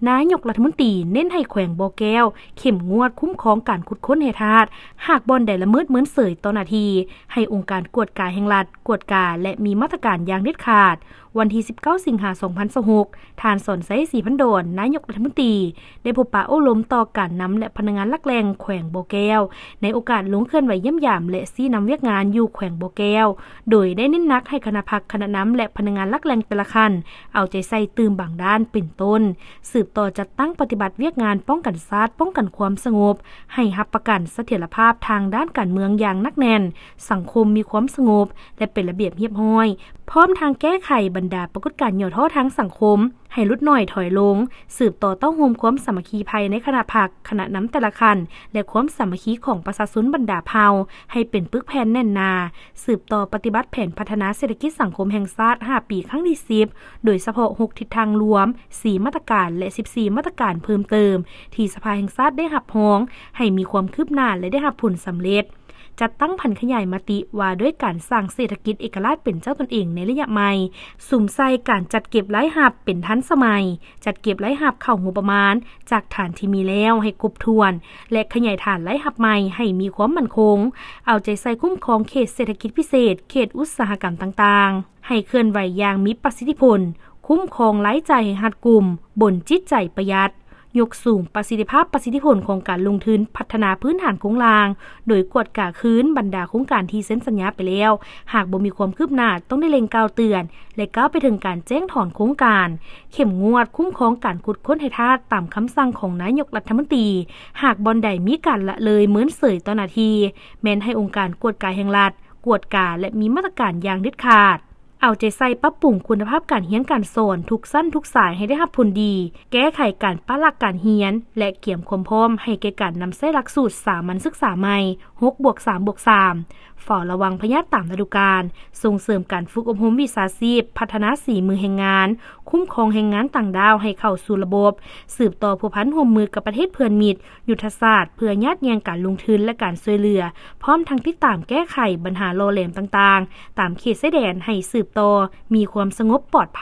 ນາຍົກລັດຖະມົນຕີເນັ້ນໃຫ້ແຂວງບໍ່ແກ້ວເຂັ້ມງວດຄຸ້ມຄອງການຂຸດຄົ້ນແຮ່ທາດ, ຫາກບ່ອນໃດລະເມີດເມີນເສີຍຕໍ່ໜ້າທີ່ ໃຫ້ອົງການກວດກາແຫ່ງລັດກວດກາ ແລະ ມີມາດຕະການຢ່າງເດັດຂາດ. ວັນທີສິບເກົ້າ ສິງຫາ ສອງພັນຊາວຫົກ, ທ່ານ ສອນໄຊ ສີພັນດອນ ນາຍົກລັດຖະມົນຕີ ໄດ້ພົບປະໂອ້ລົມຕໍ່ການນຳ ແລະ ພະນັກງານຫຼັກແຫຼ່ງແຂວງບໍ່ແກ້ວ ໃນໂອກາດລົງເຄື່ອນໄຫວຢ້ຽມຢາມ ແລະ ຊີ້ນຳວຽກງານຢູ່ແຂວງບໍ່ແກ້ວ, ໂດຍໄດ້ເນັ້ນໜັກໃຫ້ຄະນະພັກ, ຄະນະນຳ ແລະ ພະນັກງານຫຼັກແຫຼ່ງແຕ່ລະຂັ້ນ ເອົາໃຈໃສ່ຕື່ມບາງດ້ານ ເປັນຕົ້ນ ສືບຕໍ່ຈັດຕັ້ງປະຕິບັດວຽກງານປ້ອງກັນຊາດ, ປ້ອງກັນຄວາມສະຫງົບ, ໃຫ້ຮັບປະກັນສະຖຽນລະພາບທາງດ້ານການເມືອງຢ່າງໜັກແໜ້ນ, ສັງຄົມມີຄວາມສະຫງົບ ແລະ ເປັນລະບຽບຮຽບຮ້ອຍ, ພ້ອມທັງແກ້ໄຂບັນດາປາກົດການຫຍໍ້ທໍ້ທາງສັງຄົມ ໃຫ້ຫຼຸດໜ້ອຍຖອຍລົງ, ສືບຕໍ່ເຕົ້າໂຮມຄວາມສາມັກຄີພາຍໃນຄະນະພັກ, ຄະນະນຳແຕ່ລະຂັ້ນ ແລະ ຄວາມສາມັກຄີຂອງປະຊາຊົນບັນດາເຜົ່າໃຫ້ເປັນປຶກແຜ່ນແໜ້ນໜາ, ສືບຕໍ່ປະຕິບັດແຜນພັດທະນາເສດຖະກິດສັງຄົມແຫ່ງຊາດຫ້າປີຄັ້ງທີສິບ ໂດຍສະເພາະຫົກທິດທາງລວມ, ສີ່ມາດຕະການ ແລະ ສິບສີ່ມາດຕະການເພີ່ມເຕີມ ທີ່ສະພາແຫ່ງຊາດໄດ້ຮັບຮອງ ໃຫ້ມີຄວາມຄືບໜ້າ ແລະ ໄດ້ຮັບຜົນສຳເລັດ. ຈັດຕັ້ງຜັນຂະຫຍາຍມະຕິວ່າດ້ວຍການສ້າງເສດຖະກິດເອກະລາດເປັນເຈົ້າຕົນເອງໃນໄລຍະໃໝ່, ສຸມໃສ່ການຈັດເກັບລາຍຮັບເປັນທັນສະໄໝ, ຈັດເກັບລາຍຮັບເຂົ້າງົບປະມານຈາກຖານທີ່ມີແລ້ວໃຫ້ຄົບຖ້ວນ ແລະ ຂະຫຍາຍຖານລາຍຮັບໃໝ່ໃຫ້ມີຄວາມໝັ້ນຄົງ, ເອົາໃຈໃສ່ຄຸ້ມຄອງເຂດເສດຖະກິດພິເສດ, ເຂດອຸດສາຫະກຳຕ່າງໆ ໃຫ້ເຄື່ອນໄຫວຢ່າງມີປະສິດທິຜົນ, ຄຸ້ມຄອງລາຍຈ່າຍໃຫ້ຮັດກຸມ, ບົນຈິດໃຈປະຢັດ, ຍົກສູງປະສິດທິພາບປະສິດທິຜົນຂອງການລົງທຶນພັດທະນາພື້ນຖານໂຄງລ່າງ, ໂດຍກວດກາຄືນບັນດາໂຄງການທີ່ເຊັນສັນຍາໄປແລ້ວ, ຫາກບໍ່ມີຄວາມຄືບໜ້າຕ້ອງໄດ້ເລັ່ງກ່າວເຕືອນ ແລະ ກ້າວໄປເຖິງການແຈ້ງຖອນໂຄງການ, ເຂັ້ມງວດຄຸ້ມຄອງການຂຸດຄົ້ນແຮ່ທາດຕາມຄຳສັ່ງຂອງນາຍົກລັດຖະມົນຕີ, ຫາກບ່ອນໃດມີການລະເລີຍເມີນເສີຍຕໍ່ໜ້າທີ່ ແມ່ນໃຫ້ອົງການກວດກາແຫ່ງລັດ ກວດກາ ແລະ ມີມາດຕະການຢ່າງເດັດຂາດ. ເອົາໃຈໃສ່ປັບປຸງຄຸນນະພາບການຮຽນການສອນທຸກຊັ້ນທຸກສາຍໃຫ້ໄດ້ຮັບຜົນດີ, ແກ້ໄຂການປະລະການຮຽນ ແລະ ກຽມຄວາມພ້ອມໃຫ້ແກ່ການນຳໃຊ້ຫຼັກສູດສາມັນສຶກສາໃໝ່ ຫົກບວກສາມບວກສາມ, ເຝົ້າລະວັງພະຍາດຕາມລະດູການ, ສົ່ງເສີມການຝຶກອົບຮົມວິຊາຊີບ, ພັດທະນາສີມືແຮງງານ, ຄຸ້ມຄອງແຮງງານຕ່າງດ້າວໃຫ້ເຂົ້າສູ່ລະບົບ, ສືບຕໍ່ພົວພັນຮ່ວມມືກັບປະເທດເພື່ອນມິດ, ຍຸດທະສາດເພື່ອຍາດແຍ່ງການລົງທຶນ ແລະ ການຊ່ວຍເຫຼືອ, ພ້ອມທັງຕິດຕາມແກ້ໄຂບັນຫາຫຼໍ່ແຫຼມຕ່າງໆ ຕາມເຂດຊາຍແດນໃຫ້ສືບຕໍ່ມີຄວາມສະຫງົບປອດໄພ.